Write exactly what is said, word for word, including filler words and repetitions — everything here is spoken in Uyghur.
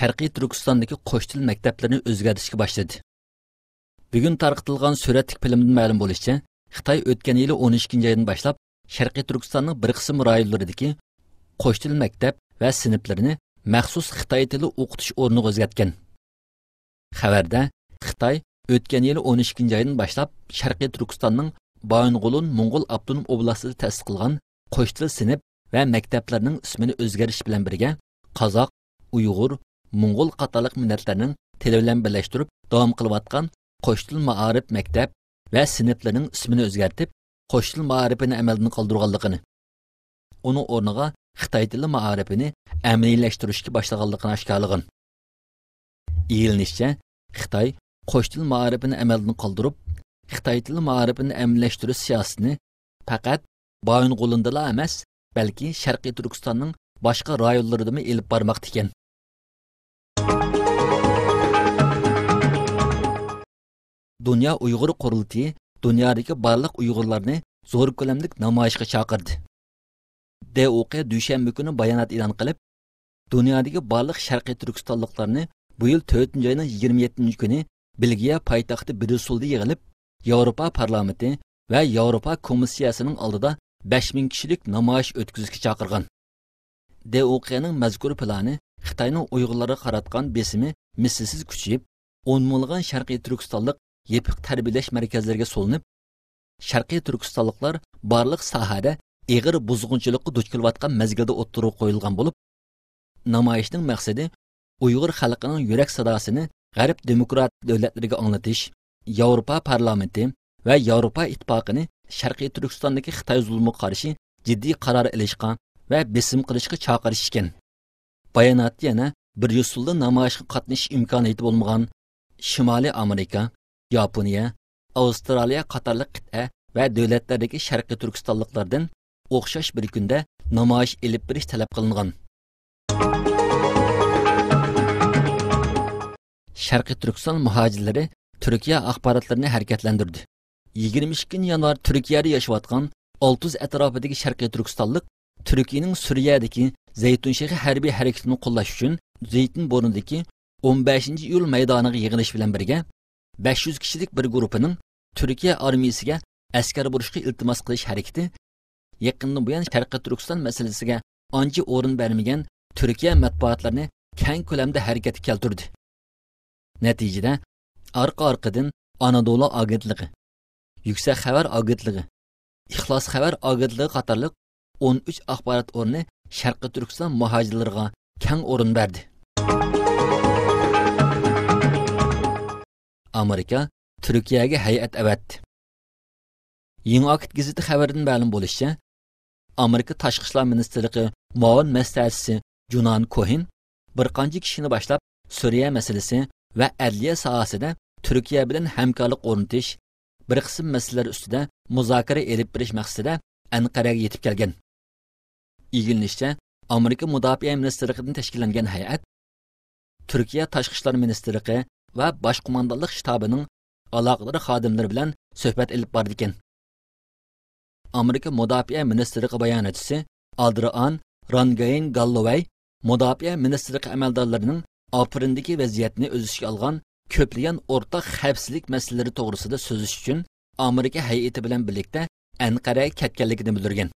شەرقىي تۈركىستاندىكى قوش تىل مەكتەپلىرىنى ئۆزگەرتىشكە باشلىدى. بۈگۈن تارقىتىلغان سۈرەتلىك فىلىمدىن مەلۇم بولۇشىچە، خىتاي ئۆتكەن يىلى ئون ئىككىنچى ئايدىن باشلاپ شەرقىي تۈركىستاننىڭ بىر قىسىم رايونلىرىدىكى قوش تىل مەكتەپ ۋە سىنىپلىرىنى مەخسۇس خىتاي تىلى ئوقۇتۇش ئورنىغا ئۆزگەرتكەن. خەۋەردە، خىتاي ئۆتكەن يىلى ئون ئىككىنچى ئايدىن باشلاپ شەرقىي تۈركىستاننىڭ بايىنغولىن موڭغۇل ئاپتونوم ئوبلاستىدا تەسىس قىلغان قوش تىل سىنىپ ۋە مەكتەپلەرنىڭ ئىسمىنى ئۆزگەرتىش بىلەن بىرگە، قازاق، ئۇيغۇر، موڭغۇل قاتارلىق مىللەتلەرنىڭ تىلى بىلەن بىرلەشتۈرۈپ داۋام قىلىۋاتقان قوش تىل مائارىپ مەكتەپ ۋە سىنىپلىرىنىڭ ئىسمىنى ئۆزگەرتىپ، قوش تىل مائارىپىنى ئەمەلدىن قالدۇرغانلىقىنى، ئۇنىڭ ئورنىغا خىتاي تىلى مائارىپىنى ئەمەلىيلەشتۈرۈشكە باشلىغانلىقىنى ئاشكارىلىغان. ئىگىلىنىشىچە، خىتاي قوش تىل مائارىپىنى ئەمەلدىن قالدۇرۇپ، خىتاي تىلى مائارىپىنى ئەمەلىيلەشتۈرۈش سىياسىتىنى پەقەت بايىنغولىندىلا ئەمەس، بەلكى شەرقىي تۈركىستاننىڭ باشقا رايونلىرىدىمۇ ئېلىپ بارماقتا ئىكەن. دۇنيا ئۇيغۇر قۇرۇلتىيى دۇنيادىكى بارلىق ئۇيغۇرلارنى زور كۆلەملىك نامايىشقا چاقىردى. دې ئو قې دۈشەنبە كۈنى بايانات ئېلان قىلىپ، دۇنيادىكى بارلىق شەرقىي تۈركىستانلىقلارنى بۇ يىل تۆتىنچى ئاينىڭ يىگىرمە يەتتىنچى كۈنى بېلگىيە پايتەختى بريۇسسېلدا يىغىلىپ، ياۋروپا پارلامېنتى ۋە ياۋروپا كومىسسىيەسىنىڭ ئالدىدا بەش مىڭ كىشىلىك نامايىش ئۆتكۈزۈشكە چاقىرغان. دې ئو قېنىڭ مەزكۇر پىلانى خىتاينىڭ ئۇيغۇرلارغا قاراتقان بېسىمى مىسلىسىز كۈچىيىپ، ئون مىڭلىغان شەرقىي تۈركىستانلىق يېپىق تەربىيەلەش مەركەزلىرىگە سولىنىپ، شەرقىي تۈركىستانلىقلار بارلىق ساھەدە ئېغىر بۇزغۇنچىلىققا دۇچ كېلىۋاتقان مەزگىلدە ئوتتۇرىغا قويۇلغان بولۇپ، نامايىشنىڭ مەقسىتى ئۇيغۇر خەلقىنىڭ يۈرەك ساداسىنى غەرب دېموكراتىك دۆلەتلىرىگە ئاڭلىتىش، ياۋروپا پارلامېنتى ۋە ياۋروپا ئىتتىپاقىنى شەرقىي تۈركىستاندىكى خىتاي زۇلۇمىغا قارشى جىددىي قارار ئېلىشقا ۋە بېسىم قىلىشقا چاقىرىش ئىكەن. باياناتتا يەنە بىر يۈز يىلدا نامايىشقا قاتنىشىش ئىمكانىيىتى بولمىغان شىمالىي ئامېرىكا، ياپونىيە، ئاۋسترالىيە قاتارلىق قىتئە ۋە دۆلەتلەردىكى شەرقىي تۈركىستانلىقلاردىن ئوخشاش بىر كۈندە نامايىش ئېلىپ بېرىش تەلەپ قىلىنغان. شەرقىي تۈركىستان مۇھاجىرلىرى تۈركىيە ئاخباراتلىرىنى ھەرىكەتلەندۈردى. يىگىرمە ئىككىنچى يانۋار تۈركىيەدە ياشاۋاتقان ئالتۇز ئەتراپىدىكى شەرقىي تۈركىستانلىق تۈركىيەنىڭ سۈرىيەدىكى زەيتۇن شېخى ھەربىي ھەرىكىتىنى قوللاش ئۈچۈن زەيتۇن بورنىدىكى ئون بەشىنچى ئىيۇل مەيدانىغا يىغىلىش بىلەن بىرگە، بەش يۈز كىشىلىك بىر گۇرۇپپىنىڭ تۈركىيە ئارمىيىسىگە ئەسكەر بولۇشقا ئىلتىماس قىلىش ھەرىكىتى يېقىندىن بۇيان شەرقىي تۈركىستان مەسىلىسىگە ئانچە ئورۇن بەرمىگەن تۈركىيە مەتبۇئاتلىرىنى كەڭ كۆلەمدە ھەرىكەتكە كەلتۈردى. نەتىجىدە، ئارقا-ئارقىدىن ئانادولۇ ئاگېنتلىقى، يۈكسەك خەۋەر ئاگېنتلىقى، ئىخلاس خەۋەر ئاگېنتلىقى قاتارلىق ئون ئۈچ ئاخبارات ئورنى شەرقىي تۈركىستان مۇھاجىرلىرىغا كەڭ ئورۇن بەردى. ئامېرىكا تۈركىيەگە ھەيئەت ئەۋەتتى. يېڭى ئاكت گېزىتى خەۋىرىدىن مەلۇم بولۇشىچە، ئامېرىكا تاشقى ئىشلار مىنىستىرلىقى مۇئاۋىن مەسلىھەتچىسى جۇنان كوھىن بىر قانچە كىشىنى باشلاپ، سۈرىيە مەسىلىسى ۋە ئەدلىيە ساھەسىدە تۈركىيە بىلەن ھەمكارلىق ئورنىتىش، بىر قىسىم مەسىلىلەر ئۈستىدە مۇزاكىرە ئېلىپ بېرىش مەقسىتىدە ئەنقەرەگە يېتىپ كەلگەن. ئىگىلىنىشىچە، ئامېرىكا مۇداپىئە مىنىستىرلىقىدىن تەشكىللەنگەن ھەيئەت تۈركىيە تاشقى ئىشلار مىنىستىرلىقى ۋە باش قوماندانلىق شتابىنىڭ ئالاقىدار خادىملىرى بىلەن سۆھبەت ئېلىپ بارىدىكەن. ئامېرىكا مۇداپىئە مىنىستىرلىقى باياناتچىسى ئادرىئان رانگاين گاللوۋەي مۇداپىئە مىنىستىرلىقى ئەمەلدارلىرىنىڭ ئافرىندىكى ۋەزىيەتنى ئۆز ئۈستىگە ئالغان كۆپلىگەن ئورتاق خەۋپسىزلىك مەسىلىلىرى توغرىسىدا سۆزلىشىش ئۈچۈن ئامېرىكا ھەيئىتى بىلەن بىرلىكتە ئەنقەرەگە كەتكەنلىكىنى بىلدۈرگەن.